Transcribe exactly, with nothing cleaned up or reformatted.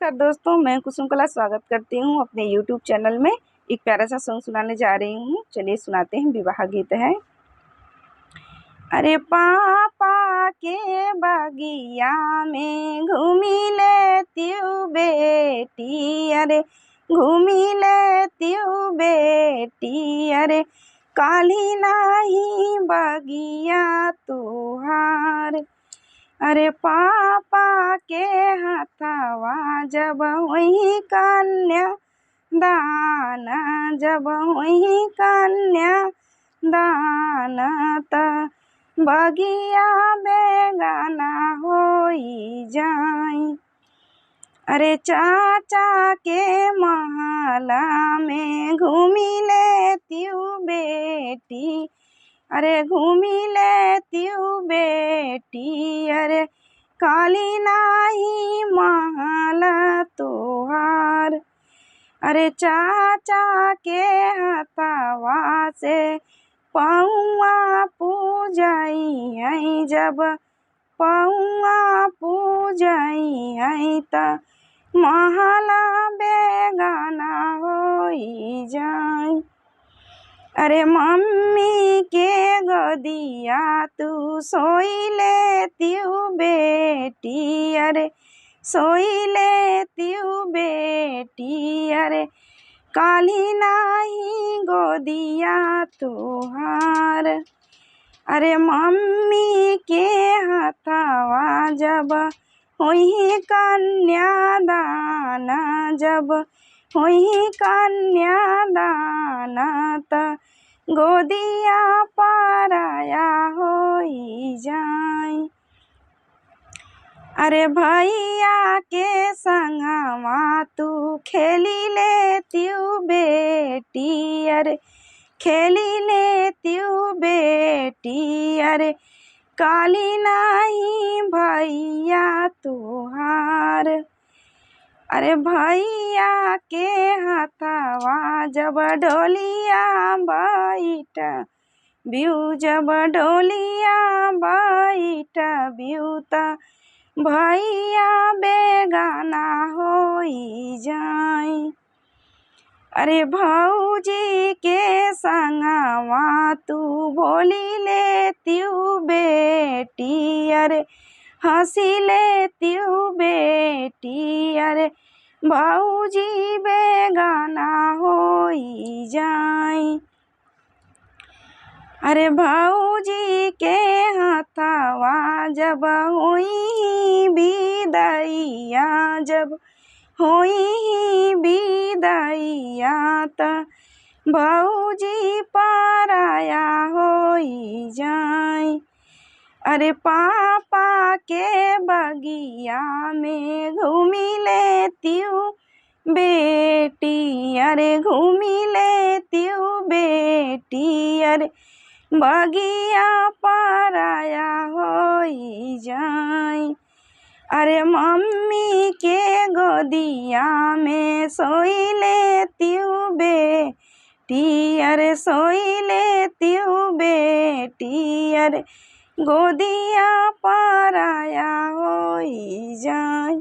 नमस्कार दोस्तों, मैं कुसुम कला स्वागत करती हूँ अपने YouTube चैनल में। एक प्यारा सा सॉन्ग सुनाने जा रही हूँ, चलिए सुनाते हैं। विवाह गीत है। अरे पापा के बगिया में घूमी लेतिउ बेटी, अरे घूमी लेतिउ बेटी, अरे काली नाही बगिया तुहार। अरे पापा के हथवा जब होई कन्या दान, जब होई कन्या दान, त बगिया बेगाना होई जाई। अरे चाचा के महला में घूमी लेतिउ बेटी, अरे घूमी लेतिउ बेटी, अरे काली नाही महला तुहार। अरे चाचा के हथवा से पौआ पूजई है, जब पौआ पूजई है, त महला बेगाना होई जाई। अरे मम्मी के गोदिया तू सोई लेतिउ बेटी, अरे सोई लेतिउ बेटी, अरे काली नाही गोदिया तुहार। अरे मम्मी के हथवा जब होई कन्या दान, जब होई कन्या दान, त गोदिया पराया होई जाई। अरे भैया के संगवा तू खेली लेतिउ बेटी, अरे खेली लेतिउ बेटी, अरे काली नाही भैया तुहार। अरे भैया के हथवा जब डोलिया बैठ बिउ, जब डोलिया बैठ बिउ, त भैया बेगाना होई जाई। अरे भौजी के संगवा तू बोली लेतिउ बेटी, अरे हंसी लेतिउ बेटी, अरे भौजी बेगाना होई जाई। अरे भौजी के हथवा जब होई बिदैया, जब होई बिदैया, त भौजी पराया होई जाई। अरे पापा के बगिया में घूमी लेतिउ बेटी, अरे घूमी लेतिउ बेटी, अरे बगिया पराया होई जाई। अरे मम्मी के गोदिया में सोई लेतिउ बेटी, अरे सोई लेतिउ बेटी, अरे गोदिया पराया होई जाई।